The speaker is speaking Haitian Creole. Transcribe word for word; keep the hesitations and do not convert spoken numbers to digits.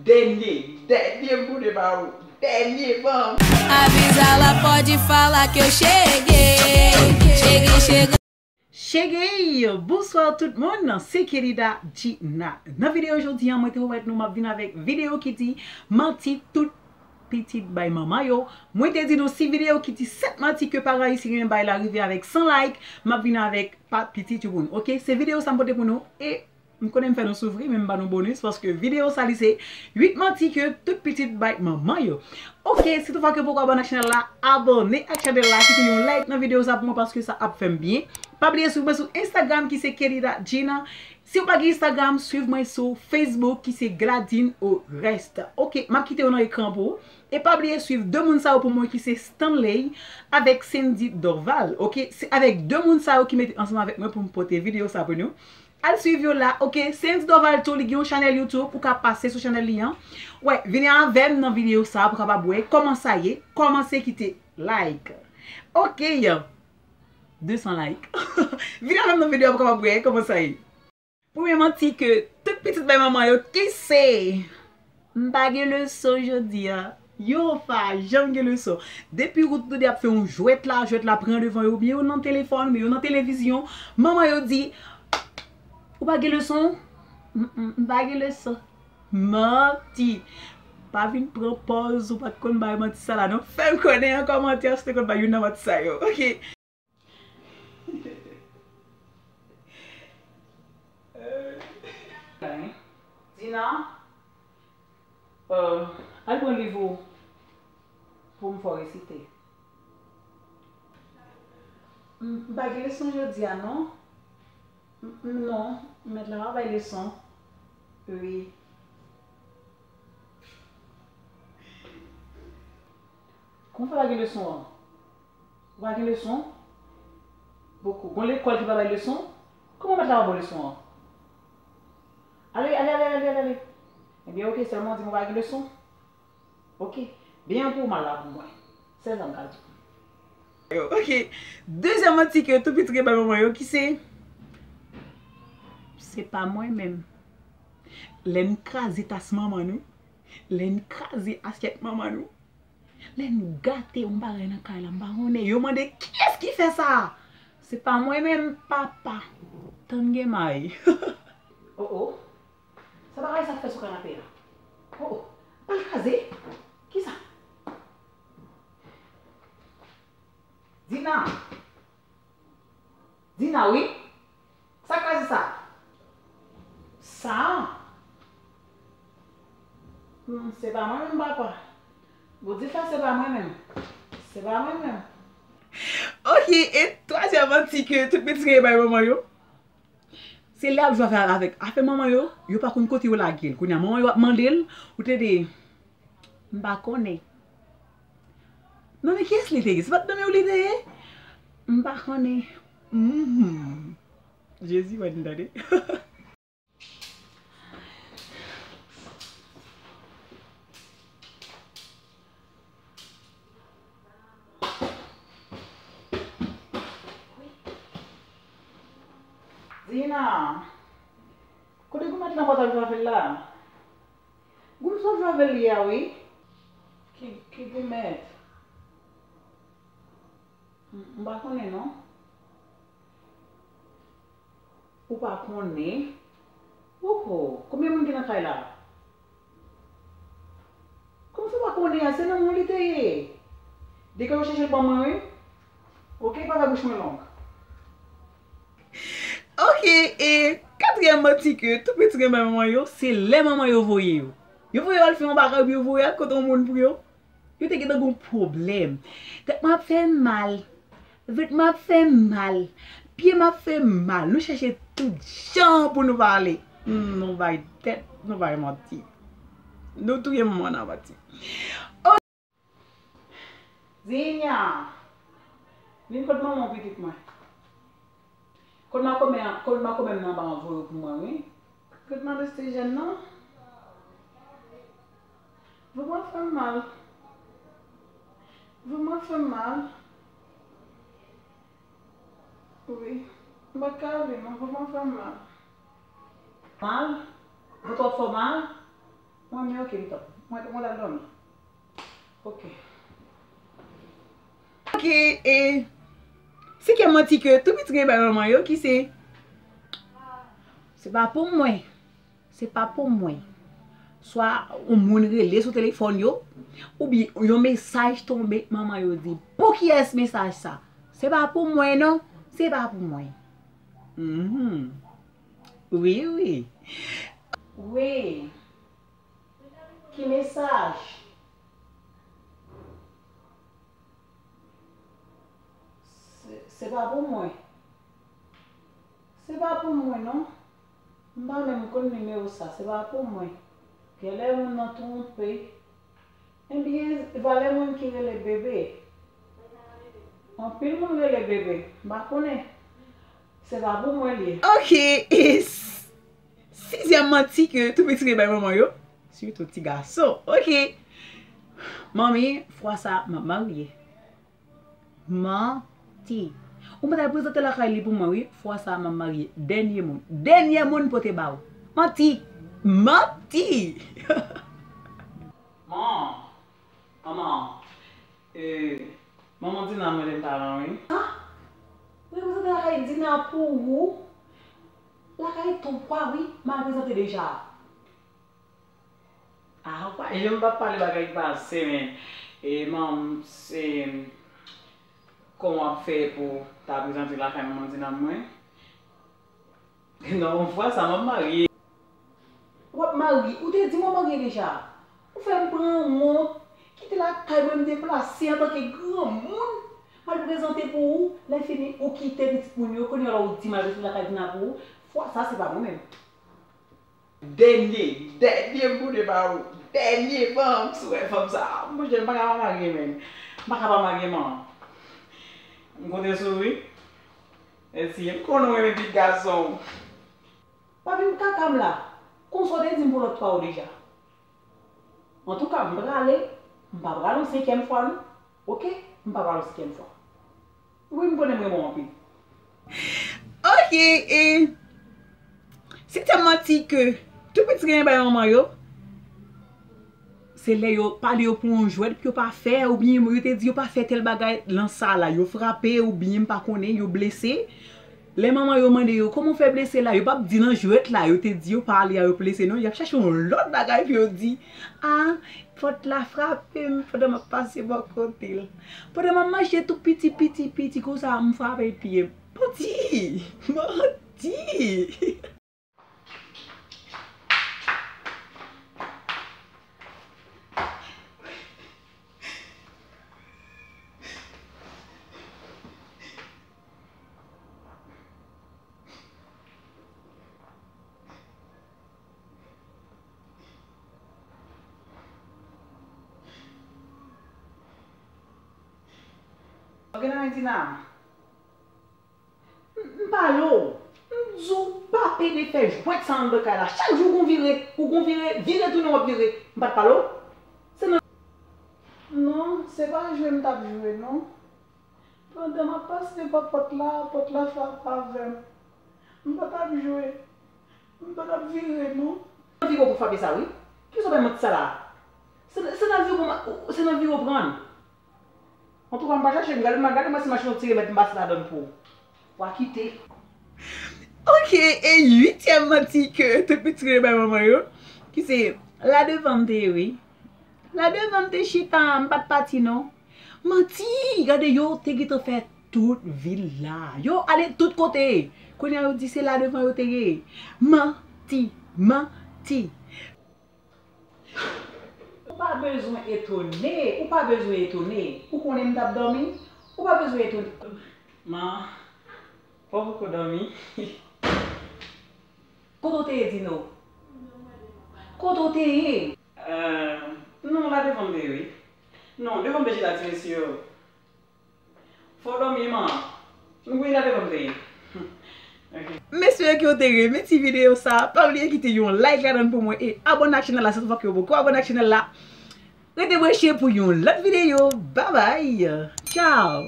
Dènye, dènye pou de ba ou. Dènye, ban. Avisa la, pode falar que eu cheguei. Cheguei, cheguei. Cheguei! Bonswa tout moun, se Kelida Gina. Nan videyo jodi a, mwen te pwomèt nou m ap vin avèk videyo ki di manti tout pitit bay manman yo. Mwen te di nou si videyo ki di sèt manti ke paran ayisyen renmen bay la rive avèk san like, m ap vin avèk pa pitit yo pou nou. Oke, se videyo sa m pote pou nou e m konnen m fè nou soufri, men m ba nou bonis paske videyo sa li se uit manti ke tout pitit bay manman yo. Oke, si toutfwa ke w poko abòne ak chanèl la, abòne ak chanèl la, kite yon like nan videyo sa pou mwen paske sa ap fè m byen. Pa bliye swiv mwen sou Instagram ki se Kelida Gina. Si w pa gen Instagram, swiv mwen sou Facebook ki se Gladine Oreste. Oke, m ap kite yo nan ekran pou ou. E pa bliye swiv de moun sa yo pou mwen ki se Stanley avèk Cindy Dorval. Oke, se avèk de moun sa yo ki mete ansanm avèk mwen pou m pote videyo sa pou nou. Al swiv yo la, oke? Cindy Dorval tou, li gen yon chanèl YouTube, ou ka pase sou chanèl li an. Wè, vini avè m nan videyo sa pou w kapab wè kòman sa ye, kòmanse kite like. Oke, de san like. Vini avè m nan videyo pou w kapab wè kòman sa ye. Premye manti ke tout pitit bay manman yo, ki se m pa gen leson jodi a. Yo pa janm gen leson. Depi ou tande y ap fè yon jwèt la, jwèt la pran devan yo, oubyen yo nan telefòn, oubyen yo nan televizyon, manman yo di, ou pa gen leson? M, m, m pa gen leson. Manti. Pa vin pran pòz ou pa t konn bay manti sa la, non. Fè m konnen an kòmantè si w te konn bay youn nan manti sa yo, oke? Dina, euh, al pran liv ou pou m fè w resite. M, m pa gen leson jodi a, non. M, m, non, mèt la pa bay leson. Wi. Kòman fè pa gen leson an? Ou pa gen leson? Poko. Gon lekòl ki pa bay leson? Kòman mèt la pa ba w leson an? Ale, ale, ale, ale, ale, ale. Ebyen, oke, sèlman di m ou pa gen leson. Oke. Byen pou ou, mal la pou mwen. Sèl sa m ka di. Yo, oke. Dezyèm manti ke tout pitit gen bay manman yo, ki se, se pa mwen menm. Lè n kraze tas manman nou, lè n kraze asyèt manman nou, lè n gate yon bagay nan kay la, m pa konnen. Yo mande, kiyès ki fè sa? Se pa mwen menm, papa. Tann gen may. Oh, oh. Sa bagay sa fè sou kanape a? Oh, oh. Pral kraze? Kisa? Dina. Dina, wi. Sa kraze sa? Sa? Hmm, se pa mwen menm, papa. Bondye fè se pa mwen menm. Se pa mwen menm. Oke, e twazyèm manti ke tout pitit gen bay manman yo. Se lè y ap jwe afè avèk afè manman yo, yo pa konn kote yo lage l. Kounye a, manman yo ap mande l, ou tande, m pa konnen. Non, men kiyès li te ye? Se pa t nan men w li te ye? M pa konnen. Mhm. Jezi wè n tande. Dina, kote goumèt lan w ap jwe avè l la? Goumèt w ap jwe avè l ye a, wi. Ki, ki goumèt? M, m pa konnen, non. Ou pa konnen? Oho, konbyen moun ki nan kay la? Kòman sa w pa konnen a? Se nan men w li te ye. Degaje w chèche l ban mwen, wi. Oke, pa fè bouch mwen long. Oke, e katriyèm manti ke tout pitit gen bay manman yo, se lè manman yo voye yo. Yo voye yo al fè yon bagay, oubyen yo voye yo al kote yon moun pou yo. Yo te gentan gen yon pwoblèm. Tèt mwen ap fè m mal. Vant mwen ap fè m mal. Pye m ap fè m mal. Nou chèche tout jan pou nou pa ale. Hmm, nou bay tèt, nou bay manti. Nou touye manman nan manti. Oh! Zinya! Vin kot manman w, pitit mwen. Kot makomè, kot makomè m nan ba anvoye pou mwen, wi. Kot madan Stejèn nan? Vant mwen ap fè m mal. Vant mwen ap fè m mal. Wi. M pa t ka ale non, vant mwen ap fè m mal. Mal? Vant w ap fè w mal? Mwen, men ok, m t ap, mwen, mwen t ap dòmi. Ok. Ok, e, senkyèm manti ke tou piti gen bay manman yo, ki se, se pa pou mwen. Se pa pou mwen. Swa yon moun rele sou telefòn yo, oubyen yon mesaj tonbe, manman yo di, "Pou kiyès mesaj sa?" Se pa pou mwen, non. Se pa pou mwen. Mhm. Wi, wi. Wi. Ki mesaj? Se, se pa pou mwen. Se pa pou mwen, non. M pa menm konn nimewo sa. Se pa pou mwen. Genlè moun nan twonpe. Ebyen, valè moun ki rele bebe. Anpil moun rele bebe. M pa konnen. Se pa pou mwen li ye. Ok, e s-, sizyèm manti ke tou piti bay manman yo, sitou ti gason. Ok. Manmi, fwa sa, m ap marye. Manti. Ou mèt al prezante lakay li pou mwen, wi. Fwa sa, m ap marye. Dènye moun. Dènye moun pote ba ou. Manti. Manti. Man, manman, e, manman Dina mande m paran, wi. Ah? Ou reprezante lakay Dina pou ou? Lakay tonton w, wi, m al prezante deja. Ah, ou pa, jan m p ap pale bagay ki pase, men, e, manm, se, kòman w ap fè pou ta prezante lakay manman Dina mwen? Non, fwa sa, m ap marye. W ap marye? Ou te di m w ap marye deja. Ou fè m pran wont. Kite lakay mwen, m deplase antanke granmoun. M al prezante pou ou. Lè fini, ou kite pitit moun yo. Kounye a la, ou di m al prezante lakay Dina pou ou. Fwa sa, se pa mwen menm. Dènye, dènye m pote ba ou. Dènye, ban m sou wè fanm sa. Monchè, m pa ka pa marye, menm. M pa ka pa marye, man. M konte sou ou, wi. Mèsi. M konnen w renmen pitit gason. Pa vin kaka m la. Konsa w te di m pou lòt fwa yo deja. Antouka, m prale, m pa pral yon senkyèm fwa, non. Oke? M pa pral yon senkyèm fwa. Wi, m konnen m renmen w anpil. Oke, e, sentyèm manti ke tou piti renmen bay manman yo, se lè yo pale yo pou yon jwèt pou yo pa fè, oubyen yo te di yo pa fè tèl bagay nan sa la, yo frape, oubyen m pa konnen, yo blese. Lè manman yo mande yo, "Kòman w fè blese la?" Yo p ap di nan jwèt la, yo te di yo pa ale a yo blese, non. Y ap chache yon lòt bagay pou yo di. Ah, pòt la frape m pandan m ap pase bò kote l. Pandan m ap mache tou piti, piti, piti konsa, m frape pye m. Manti! Manti! Ok, nan Dina. M, m pale w. M di w pa pede fè jwèt sa anndan kay la. Chak jou w gon vire, ou gon vire, vire tounen w ap vire. M pa t pale w? Se nan... Non, se pa jwe m t ap jwe, non. Pandan m ap pase pa pòt la, pòt la frape avè m. M pa t ap jwe. M pa t ap vire, non. Se nan vire w pou frape sa, wi. Kisa w bay manti sa la? Se, se nan vire w, se nan vire w pran l. Antouka, m pa chache, m gade, m gade mwen si machin w tire mèt m pase ladann pou ou. W a kite. Ok, e uityèm manti ke tout piti renmen bay manman yo, ki se la devan m te ye, wi. La devan m te chita, m pa t pati non. Manti! Gade yo te gentan fè tout vil la. Yo ale tout kote. Kounye a yo di se la devan yo te ye. Manti! Manti! Ou pa bezwen etone, ou pa bezwen etone. Ou konnen m t ap dòmi? Ou pa bezwen etone. Man, pa poko dòmi. Kote w te ye, Dino? Kote w te ye? Euh, non, la devan m te ye, wi. Non, devan m te chita, ti mesye yo. Fò w dòmi, man. Nou gouye la devan m te ye. Ok. M espere ke w te renmen ti videyo sa. Pa bliye kite yon like ladann pou mwen e abòne ak chanèl la si toutfwa ke w poko abòne ak chanèl la. Rete branche pou yon lòt videyo. Babay. Tchao.